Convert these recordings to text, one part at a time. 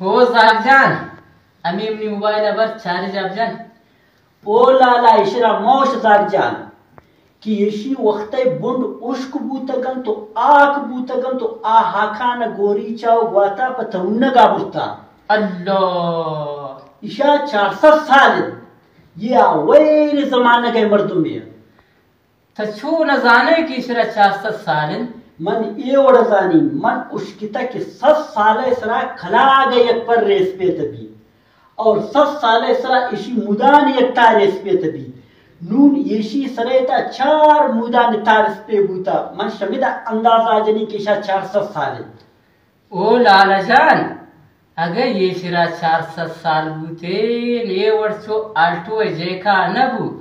او زاگ جان، ہمے منی موبائل ءَ بر چارج ءَ بجن۔ او لالا، ایشرا موش زاگ جان، کہ ایشی وخت ءَ بنڈ اشک بوتگ انت و ہاک بوتگ انت و آ ہاکان ءَ گوریچا و گواتا پہ تہونگ ءَ برتا۔ اللہ! ایشا چار سد سال انت، یہ آ ویر زمانگ ءِ مردمے انت۔ تو چو نہ زانئے کہ ایشرا چار سد سال انت؟ من اے وڑ زانی، من اشکتہ کہ سد سال ءِ سرا کلاگ ءِ یک پرے اسپیتہ بیت اور سد سال ءِ سرا ایشی مودان یک تارے اسپیتہ بیت۔ نون ایشی سرے تا چار مودان تار اسپے بوتا۔ من شمدا اندازہ جنی کہ ایشا چار سد سال انت۔ او لالا جان، اگہ ایشرا چار سد سال بوتین، اے وڑ چو آلٹو ءِ جیکا نہ بوت۔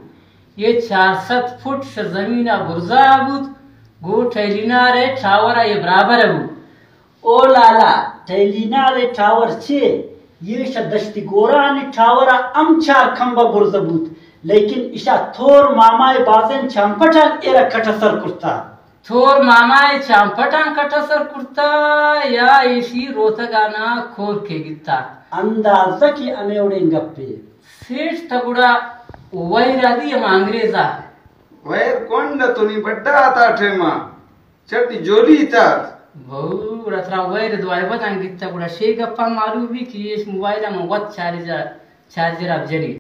اے چار سد فٹ شہ زمین ءَ برزا بوت، گوں ٹیلینار ءِ ٹاور ءَ اے برابر بوت۔ او لالا، ٹیلینار ءِ ٹاور چے؟ اے شہ دشتی گوران ءِ ٹاور ءَ ہم چار کمبہ برز بوت، لیکن ایشا تھور ماما ءِ بازین چامپٹان ایرا کٹ ءُ سر کرتا۔ تھور ماما ءِ چامپٹاں کٹ ءُ سر کرتا یا ایشی روتگانا کورکے گتا؟ اندازہ کہ ہمے وڑیں گپے۔ سیٹھ، تہ گڑا ویرا دی ہما انگریزا۔ ویر کنڈ تو نی بڈا آتا ٹیما چٹی جولی تا۔ بہو، گڑا ترا ویر دعائے بدن گتا، گڑا شے گپا معلوم بی کہ ایش موبائل من وت چارجر، چارجر اب جنی۔